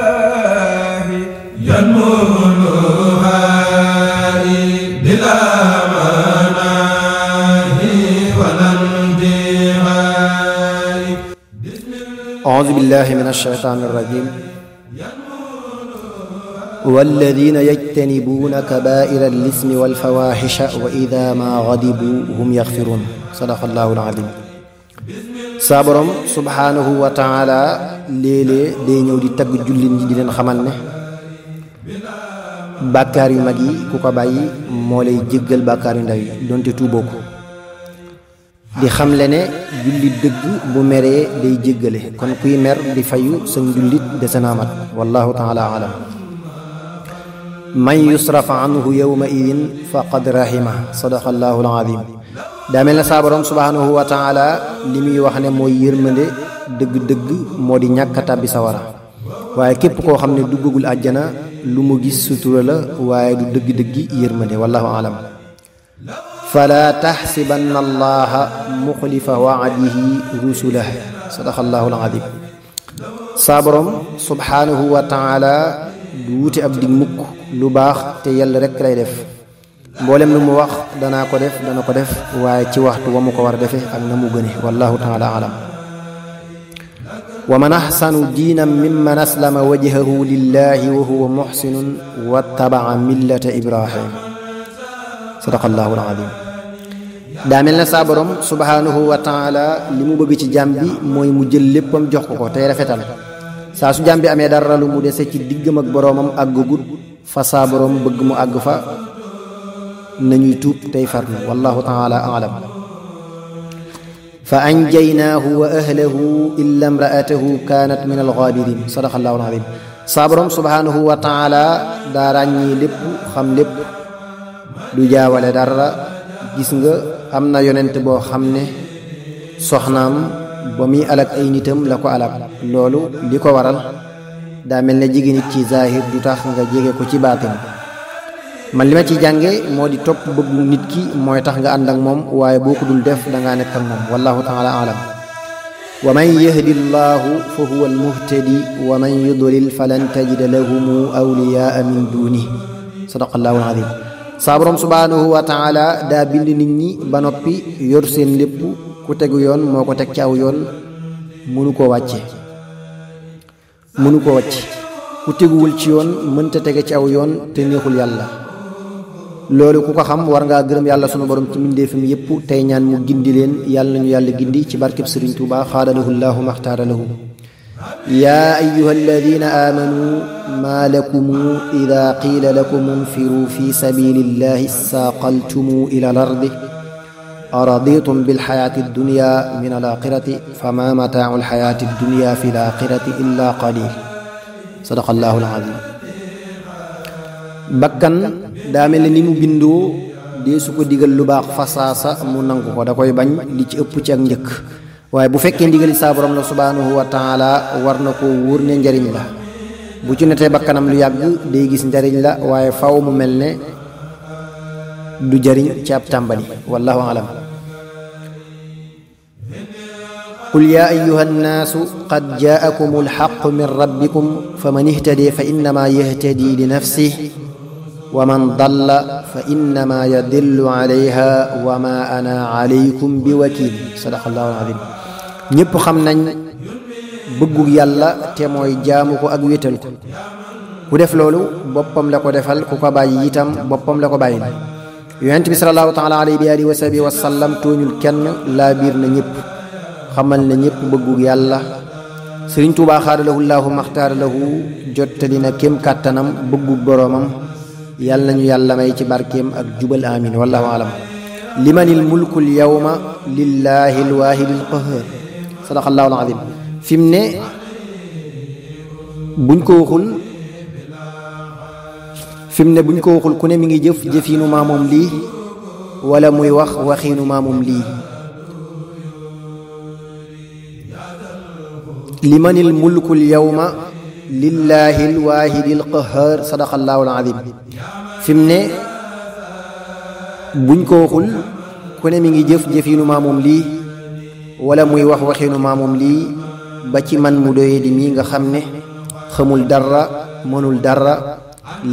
الله ينمونها بلا مناهي ولا انتهاء. أعوذ بالله من الشيطان الرجيم. والذين يجتنبون كبائر الإثم والفواحش وإذا ما غضبوا هم يغفرون. صدق الله العظيم. saa borom subhaanahu wa taala léeg-léeg day ñëw di tagg jullit ñi di leen xamal ne bàkkaar yu mag yi ku ko bàyyi moo lay jéggal bàkkaar yu ndaw yi donte tuuboo ko, di xamle ne jullit dëgg bu meree day jéggale, kon kuy mer di fayu sa jullit dese naa mat. wallahu taala alam. man yusraf anhu yawma idin faqad rahima. sadaqa allahu alazim. daa mel ne saa borom subhaanahu wa taala li muy wax ne mooy yërmande dëgg-dëgg moo di ñàkk a tàbbi sawara, waaye képp koo xam ne duggagul àjjana lu mu gis sutura la waaye du dëgg-dëggi yërmande. wallahu alam. fala taxsibanna allaha muxlifa waadihi rusulah. sadaqa allahu alazim. saa borom subhaanahu wa taala du wuti ab dig mukk, lu baax te yàlla rekk lay def. mboolem lu mu wax dana ko def waaye ci waxtu wa mu ko war a defe ak na mu gëne. wallahu taala alam. wa man axsanu diinan mimman aslama wajhahu lillahi wa huwa muxsinun wattabaa millata ibrahim. sadaqa allahu alazim. daa mel ne saa borom subhaanahu wa taala li mu bëgg ci jàmm bi mooy mu jël léppam jox ko tey rafetal. saa su jàmm bi amee dara lu mu dese ci diggam ak boroomam àggagut fa saa borom bëgg mu àgg fa, nañuy tuub tey farlu. wallahu taala alam. fa anjaynaahu wa ahlahu illa imraatahu kaanat min alxaabirin. sadaqa allahu alazim. saa borom subhaanahu wa taala daa ràññee lépp, xam lépp, du jaawale dara. gis nga am na yonent boo xam ne soxnaam ba muy alak ay nitam la ko alak. loolu li ko waral daa mel ne jege nit ci zahir du tax nga jege ko ci baatin. man li ma ci jànge moo di topp bëggu nit ki mooy tax nga ànd ak moom, waaye boo ko dul def dangaa nekk ak moom. wallahu taala alam. wa man yahdi llahu fa huwa almuhtadi wa man yudlil falan tajida lahumu awliyaa min duni. sadaqa allahu alazim. saa borom subhaanahu wa taala daa bind nit ñi ba noppi yor seen lépp. ku tegu yoon moo ko teg ci aw yoon, mënu koo wàcce. ku teguwul ci yoon mënta tege ci aw yoon te neexul yàlla. loolu ku ko xam war ngaa gërëm yàlla sunu borom ci mbindeefam yépp tey ñaan mu gindi leen. yàlla nañu yàlla gindi ci barkeb Sëriñ Tuubaa xaadalahu llahu maxtaara lahu. yaa ayyuha alladina aamanu maa lakumu ida qiila lakum unfiru fi sabilillahi saaqaltumu ila al ardi araditum bilxayaati dunya min al axirati fama mataacu alxayaati dunya fi l axirati illa qalil. sadaqa allahu alazim. bakkan daa mel ne ni mu bindoo dee su ko digal lu baax fasaasa mu nangu ko, da koy bañ li ci ëpp ci ak njëkk. waaye bu fekkee ndigali saa borom la subhaanahu wa taala war na ko wóor ne njariñ la. bu ci netee bakkanam lu yàgg day gis njariñ la, waaye faw mu mel ne du jariñ ci ab tàmbali. wallahu alam. qul yaa ayyuha nnaasu qad jaakum alxaqu min rabbikum faman ihtadi fa innama yahtadi li nafsihi wa man dalla fa innama yadillu alayha wa ma ana alaykum bi wakil. sadaqa allahu alazim. ñépp xam nañ bëggug yàlla te mooy jaamu ko ak wéetal ko. ku def loolu boppam la ko defal, ku ko bàyyi itam boppam la ko bàyyil. yonent bi sallallahu taala alayhi bi alihi wa sahbihi wa sallam tooñul kenn, laa biir na ñépp, xamal na ñépp bëggug yàlla. Sëriñ Tuubaa xaadalahu llahu maxtaara lahu jottali na kem kàttanam bëggug boroomam. yàlla nañu yàlla may ci barkeem ak jubal amin. wallahu alam. limanil mulkul yawma lillahi alwaahidil qahhaar. sadaqa allahu alazim. fi mu ne buñ ko waxul ku ne mi ngi jëf jëfiinu maa moom lii, wala muy wax waxiinu maa moom lii. limanil mulkul yawma lillahi alwaahidil qahhaar. sadaqa allahu alazim. fi mu ne buñ ko waxul ku ne mi ngi jëf jëfiinu maa moom lii, wala muy wax waxiinu maa moom lii, ba ci man mu doye di mii nga xam ne xamul dara mënul dara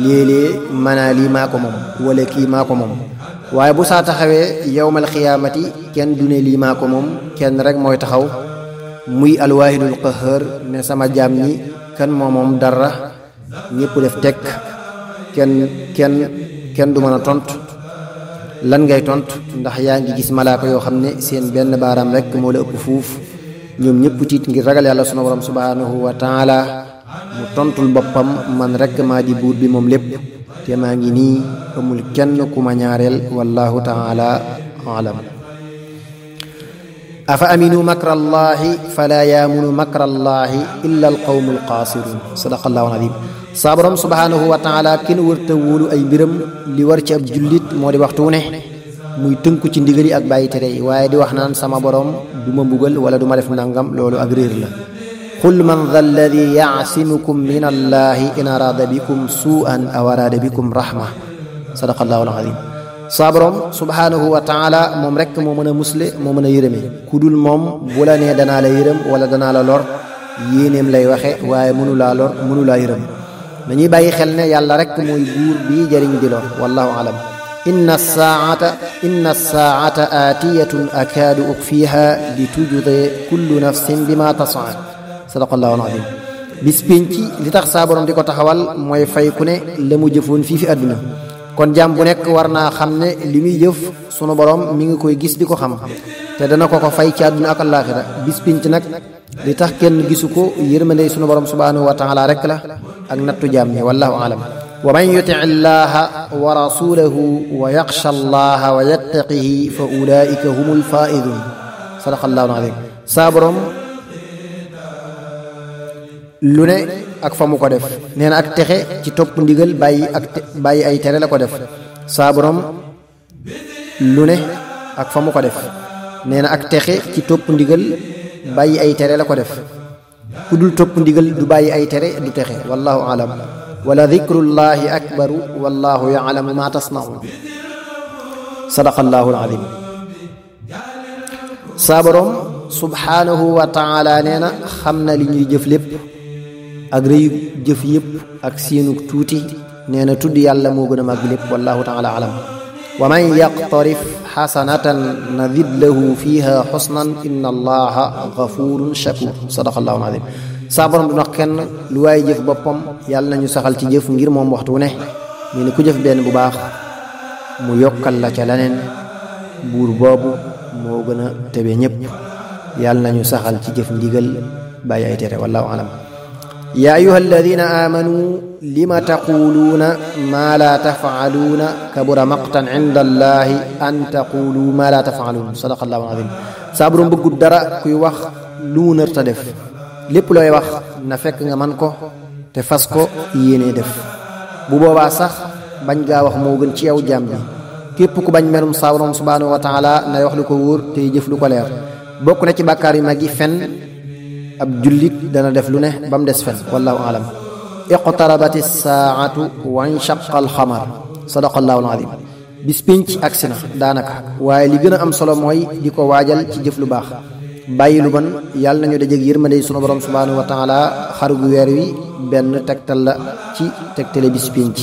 léeg-léeg manaa lii maa ko moom wala kii maa ko moom waaye bu saa taxawee yawmal xiyaamati kenn du ne lii maa ko moom kenn rek mooy taxaw muy alwaahidul qahhar ne sama jaam ñi kan moom dara ñépp def tekk kenn du mën a tontu lan ngay tontu ndax yaa ngi gis malaaka yoo xam ne seen benn baaraam rek moo la ëpp fuuf ñoom ñëpp tiit ngir ragal yàlla sunu borom subhanahu wa taala mu tontul boppam man rek maa di buur bi moom lépp te maa ngi nii amul kenn ku ma ñaareel wallahu taala alam afa aminu makra allahi fala yaamunu makra allahi illa alqawmu alqaasirun sadaqallahu alazim saa borom subhanahu wa taala kenn wërta wóolu ay mbiram li war ci ab jullit moo di waxtu ne muy tënku ci ndigal yi ak bàyyi tere yi waaye di wax naan sama borom du ma mbugal wala du ma def nangam loolu ak réer la qul man dha alladi yaasimukum min allahi in arada bikum su'an aw arada bikum rahma sadaqallahu alazim saa borom subhanahu wa taala moom rek moo mën a musle moo mën a yërëme ku dul moom bu la nee danaa la yërëm wala danaa la lor yéeneem lay waxe waaye mënu laa lor mënu laa yërëm dañuy bàyyi xel ne yàlla rek mooy buur bii jëriñ di lor wallahu alam inna saa'ata aatiyatun akaadu ukhfiha li tujza kullu nafsin bima tas'a sadaqallahu alazim bis pénc li tax saa borom di ko taxawal mooy fay ku ne la mu jëfoon fii fi àdduna kon jaam bu nekk war naa xam ne li muy jëf sunu borom mi ngi koy gis di ko xam te dana ko fay ci àdduna ak àllaaxira bis pénc nag li tax kenn gisu ko yërmande sunu borom subhanahu wa taala rek la ak nattu jaam ñi wallahu alam wa man yuti llaha wa rasulahu wa yaxsha allaha wa yattaqihi fa ulaika humul faidun sadaqallahu alazim saa borom lu ne ak fa mu ko def nee na ak texe ci topp ndigal bàyyi ay tere la ko def saa borom lu ne ak fa mu ko def nee na ak texe ci topp ndigal bàyyi ay tere la ko def ku dul topp ndigal du bàyyi ay tere du texe wallahu alam wala dhikrullahi akbaru wallahu ya'lamu ma tasna'un sadaqallahu alazim saa borom subhanahu wa taala nee na xam na li ñuy jëf lépp ak rëyu jëf yëpp ak seenu tuuti nee na tudd yàlla moo gën a màgg lépp wallahu taala alam wa man yaqtarif xasanatan nazid lahu fiha xusnan inna allaha gafurun shakur sadaqallahu alazim saa borom du nax kenn lu waaye jëf boppam yàlla nañu saxal ci jëf ngir moom waxtu ne nee na ku jëf benn bu baax mu yokkal la ca leneen buur boobu moo gën a tebe ñëpp yàlla nañu saxal ci jëf ndigal bàyyi ay tere wallahu alam yaa ayuha alladina amanu lima taquluuna maa laa tafaaluuna kabura maqtan inda allahi an taqulu maa laa tafaaluun sadaqallahu alazim saa borom bëggut dara kuy wax lu mu nër ta def lépp looy wax na fekk nga man ko te fas ko yéenee def bu boobaa sax bañ gaa wax moo gën ci yow jaam bi képp ku bañ merum saa borom subhanahu wa taala nay wax lu ko wóor tey jëf lu ko leer bokk na ci bàkkaar yu mag yi fen ab jullit dana def lu ne ba mu des fen wallahu alam iqtarabati saa'atu wa inshaqa alxamar sadaqallahu alazim bis pénc agsi na daanaka waaye li gën a am solo mooy di ko waajal ci jëf lu baax bàyyi lu bon yàlla nañu dajeg yërmande sunu borom subhanahu wa taala xaru gu weer wi benn tegtal la ci tegtale bis pénc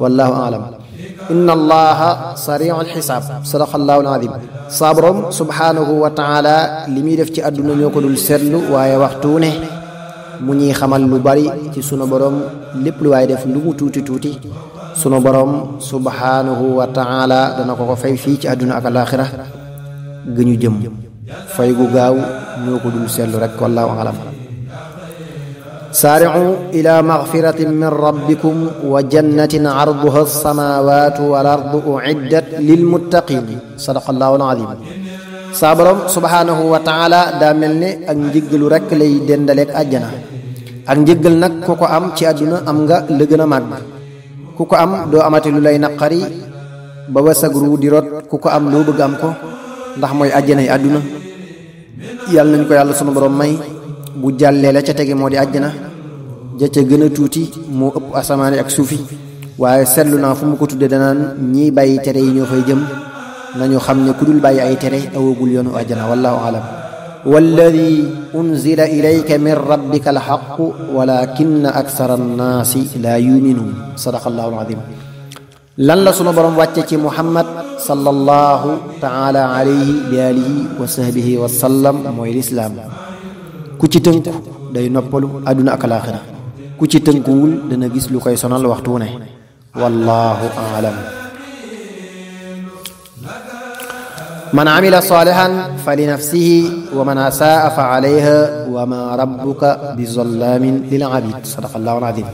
wallahu alam inna allaha sari'ul xisaab sadaqallahu alazim saa borom subhanahu wa taala li muy def ci àdduna ñoo ko dul seetlu waaye waxtu ne mu ñuy xamal lu bari ci sunu borom lépp lu waaye def lu mu tuuti tuuti sunu borom subhanahu wa taala dana ko fay fii ci àdduna ak alaaxira gëñu jëm fay gu gaaw ñoo ko dul seetlu rek wallahu alam saari'u ila magfiratin min rabbikum wa jannatin arduha as-samawatu wal ardu u'iddat lil muttaqin sadaqallahu alazim saa borom subhanahu wa taala daa mel ne ak njëggalu rek lay dendaleek àjjana ak njëggal nag ku ko am ci àdduna am nga la gën a màgg ku ko am doo amati lu lay naqari ba wasagru di rot ku ko am loo bëgg am ko ndax mooy àjjana yi àdduna yàlla nañ ko yàlla sunu borom may bu jàllee la ca tege moo di àjjana ja ca gën a tuuti moo ëpp asamaani ak suufi waaye seetlu naa fu mu ko tudde danaan ñiy bàyyi tere yi ñoo fay jëm nañu xam ne ku dul bàyyi ay tere awagul yoonu àjjana wallahu alam walladi unzila ilayka min rabbika alxaqu walakinna aksara annaasi laa yuminuun sadaqa allahu alazim. lan la sunu borom wàcce ci muhammad sallallahu taala alayhi bi alihi wa sahbihi wa sallam mooy lislaam. ku ci tënku day noppalu àdduna ak alaaxira, ku ci tënkuwul dana gis lu koy sonal waxtu ne. wallahu aalam. man amila salihan fa li nafsihi wa man asaa fa alayha wa ma rabbuka bi zallamin lil abid sadaqa allahu alazim.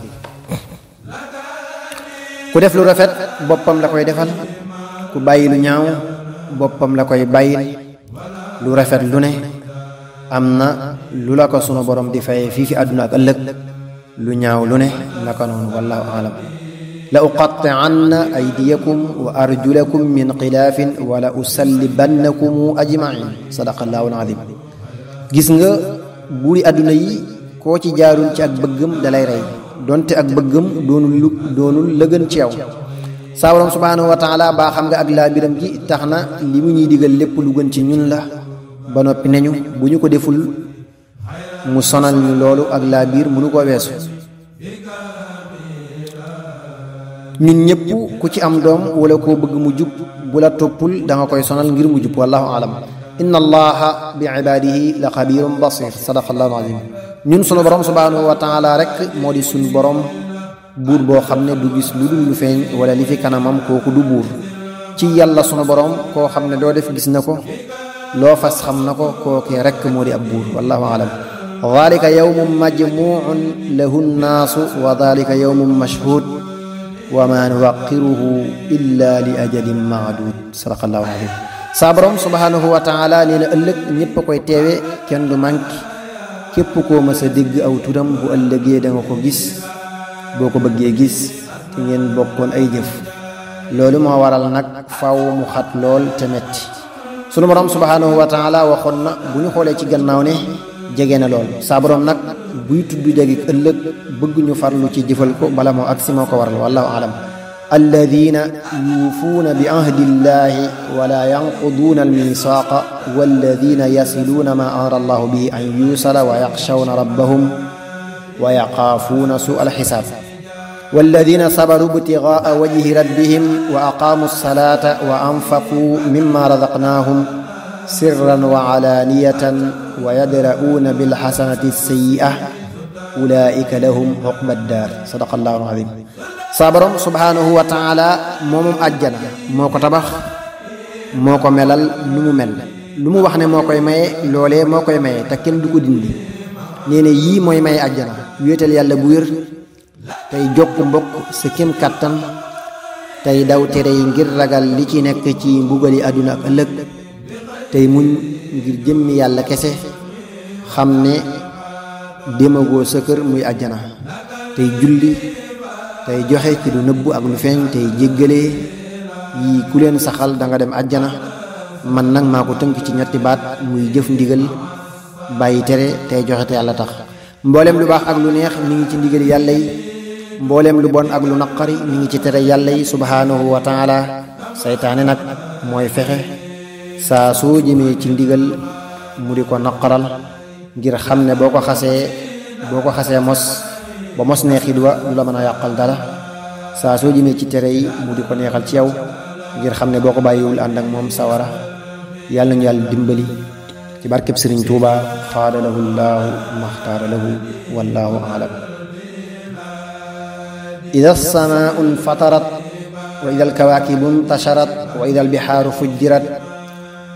ku def lu rafet boppam la koy defal, ku bàyyi lu ñaaw boppam la koy bàyyil. lu rafet lu ne am na lu la ko sunu borom di fayee fii fi àdduna ak ëllëg, lu ñaaw lu ne naka noonu. wallahu aalam. la uqatti'anna aydiyakum wa arjulakum min xilaafin wa la usallibannakum ajmain sadaqa allahu alazim. gis nga buuri àdduna yi koo ci jaarul ci ak bëggam dalay rey, donte ak bëggam doonul lëgën ci yow. saa borom subhanahu wa taala baa xam nga ak laa biram gi tax na li mu ñuy digal lépp lu gën ci ñun la, ba noppi nañu bu ñu ko deful mu sonal ñu. loolu ak laa biir mënu ko weesu. ñun ñëpp ku ci am doom wala koo bëgg mu jub bu la toppul da nga koy sonal ngir mu jub. wallahu alam. inna allaha bi ibadihi la xabirum basir sadaqa allahu alazim. ñun sunu borom subhanahu wa taala rek moo di sunu borom, buur boo xam ne du gis lu dul lu feeñ wala li fi kanamam, kooku du buur. ci yàlla sunu borom koo xam ne doo def gis na ko, loo fas xam na ko, kookee rek moo di ab buur. wallahu alam. dalika yawmun majmuun lahu nnaasu wa dalika yawmun mashhud wa ma nuwaqiruhu illa li ajalin maadud sadaqa allahu alazim. saa borom subhanahu wa taala nee na ëllëg ñëpp a koy teewe, kenn du manki. képp koo mës a dégg aw turam bu ëllëgee da nga ko gis boo ko bëggee gis te ngeen bokkoon ay jëf. loolu moo waral nag faw mu xat lool te metti. sunu borom subhanahu wa taala waxoon na bu ñu xoolee ci gannaaw ne jege na lool. saa borom nag buy tudd jege ëllëg bëgg ñu farlu ci jëfal ko bala moo agsi moo ko waral. wallahu alam. alladina yuufuuna bi ahdillahi wala yanquduuna almisaaqa walladina yasiluuna ma amara allahu bihi an yuusala wa yaxshawna rabbahum wa yaxaafuuna suu alxisaab walladina sabaru ibtigaa wajhi rabbihim wa aqaamu alsalata wa anfaquu mimma razaqnaahum sirran wa alaaniyatan wa yadra'uuna bilxasanati sayyi'a ulaika lahum uqba daar sadaqa allahu alazim. saa borom subhanahu wa taala moomum àjjana moo ko tabax, moo ko melal nu mu mel. lu mu wax ne moo koy maye loolee moo koy maye te kenn du ko dindi. nee na yii mooy maye àjjana: wéetal yàlla bu wér, tey jokk mbokk sa kem kàttan, tey daw tere yi ngir ragal li ci nekk ci mbugali àdduna ak ëllëg, tey muñ ngir jëmmi yàlla kese, xam ne demagoo sa kër muy àjjana, tey julli, tey joxe ci lu nëbbu ak lu feeñ, tey jéggalee. yii ku leen saxal da nga dem àjjana. man nag maa ko tënk ci ñetti baat, muy jëf ndigal, bàyyi tere, tey joxe te yàlla tax. mboolem lu baax ak lu neex mi ngi ci ndigal yàlla yi, mboolem lu bon ak lu naqari mi ngi ci tere yàlla yi subhanahu wa taala. saytaane nag mooy fexe saa soo jëmee ci ndigal mu di ko naqaral, ngir xam ne boo ko xasee mos ba mos neexit wa du la mën a yàqal dara. saa soo jëmee ci tere yi mu di ko neexal ci yow, ngir xam ne boo ko bàyyiwul ànd ak moom sawara. yàlla nañu yàlla dimbali ci barkeb Sëriñ Tuuba. xaada lahu llaahu maxtaara lahu wallaahu aalam. ida samaau nfatarat wa ida alkawaakibu ntasharat wa ida albihaaru fujjirat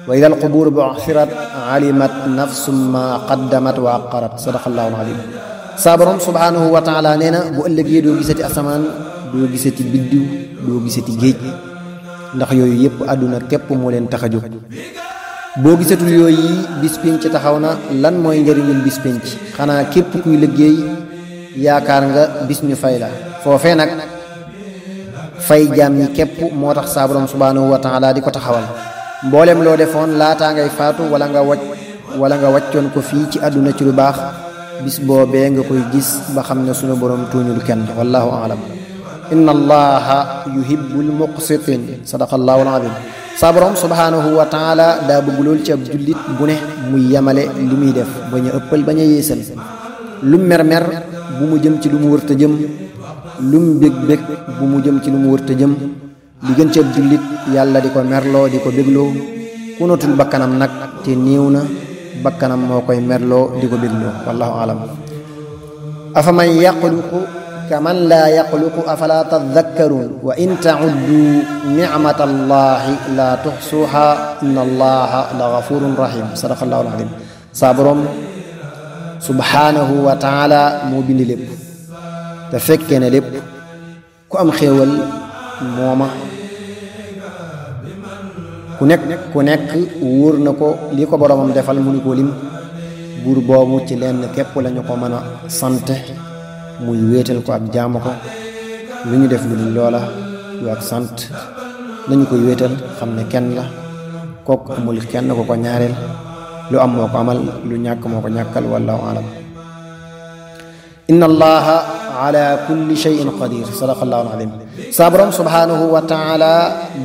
wa ida alqubuuru bu'thirat alimat nafsum ma qaddamat wa aqarat sadaqa allahu alazim. saa borom subhanahu wa taala nee na bu ëllëgee doo gisati asamaan, doo gisati biddiw, doo gisati géej, ndax yooyu yépp àdduna képp moo leen tax a jóg. boo gisatul yooyu yi bis pénc taxaw na. lan mooy njëriñul bis pénc? xanaa képp kuy liggéey yaakaar nga bis ñu fay la. foofee nag fay jaam ñi képp moo tax saa borom subhanahu wa taala di ko taxawal. mboolem loo defoon laataa ngay faatu wala nga wàccoon ko fii ci àdduna ci lu baax, bis boobee nga koy gis ba xam ne sunu borom tuuñul kenn. wallahu aalam. inna allaha yuhibbul muqsitin sadaqa allahu alazim. sa borom subhanahu wa taala daa bëgg lool ci ab jullit bu ne muy yemale li muy def bañ a ëppal bañ a yéesal lu mer-mer bu mu jëm ci lu mu wërta jëm lu mu bég-bég bu mu jëm ci lu mu wërta jëm li gën ci ab jullit yàlla di ko merloo di ko bégloo ku notul bakkanam nag te néew na bakkanam moo koy merloo di ko bégloo wallahu alam afa man yaxluqu kaman laa yaxluqu afala tadakkaruun wa in tauddu nicmata allahi la tuxsuha inna allaha la gafurun rahim sadaqallahu alazim saa borom subhanahu wa taala moo bind lépp te fekkee ne lépp ku am xéewal mooma ku nekk wóor na ko li ko boromam defal mënu ko lim buur boobu ci lenn képp lañu ko mën a sante muy wéetal ko ak jaamu ko lu ñu def lu dul loola yu ak sant nañu koy wéetal xam ne kenn la kooku amul kenn ko ko ñaareel lu am moo ko amal lu ñàkk moo ko ñàkkal wallahu alam inna allaha ala kulli shay'in qadir sadaqallahu alazim sa borom subhanahu wa taala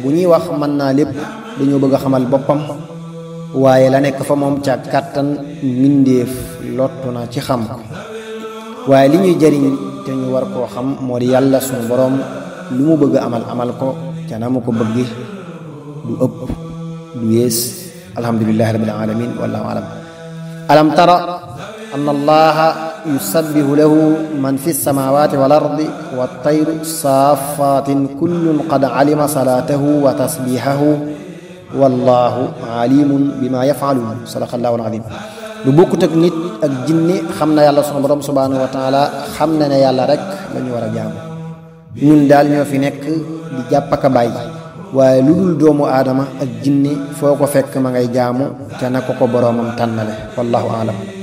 bu ñuy wax mën naa lépp dañoo bëgg a xamal boppam waaye la nekk fa moom ca kàttan mbindeef lottu na ci xam ko waaye li ñuy jëriñ te ñu war koo xam moo di yàlla sunu borom lu mu bëgg amal ko ca na mu ko bëgge du ëpp du yées alhamdulillahi rabbil alamin wallahu alam alam tara anna allaha yusabbihu lahu man fi samawati wal ardi wat tayru saafatin kullun qad alima salatahu wa tasbihahu wallahu alimun bima yafalun sadaqallahu alazim lu bokkut ak nit ak jinne xam na yàlla sunu borom subhanahu wa taala xam na ne yàlla rek la ñu war a jaamu ñun daal ñoo fi nekk di jàpp ak a bàyyi waaye lu dul doomu aadama ak jinne foo ko fekk ma ngay jaamu te na ko ko boroomam tànnale wallahu alam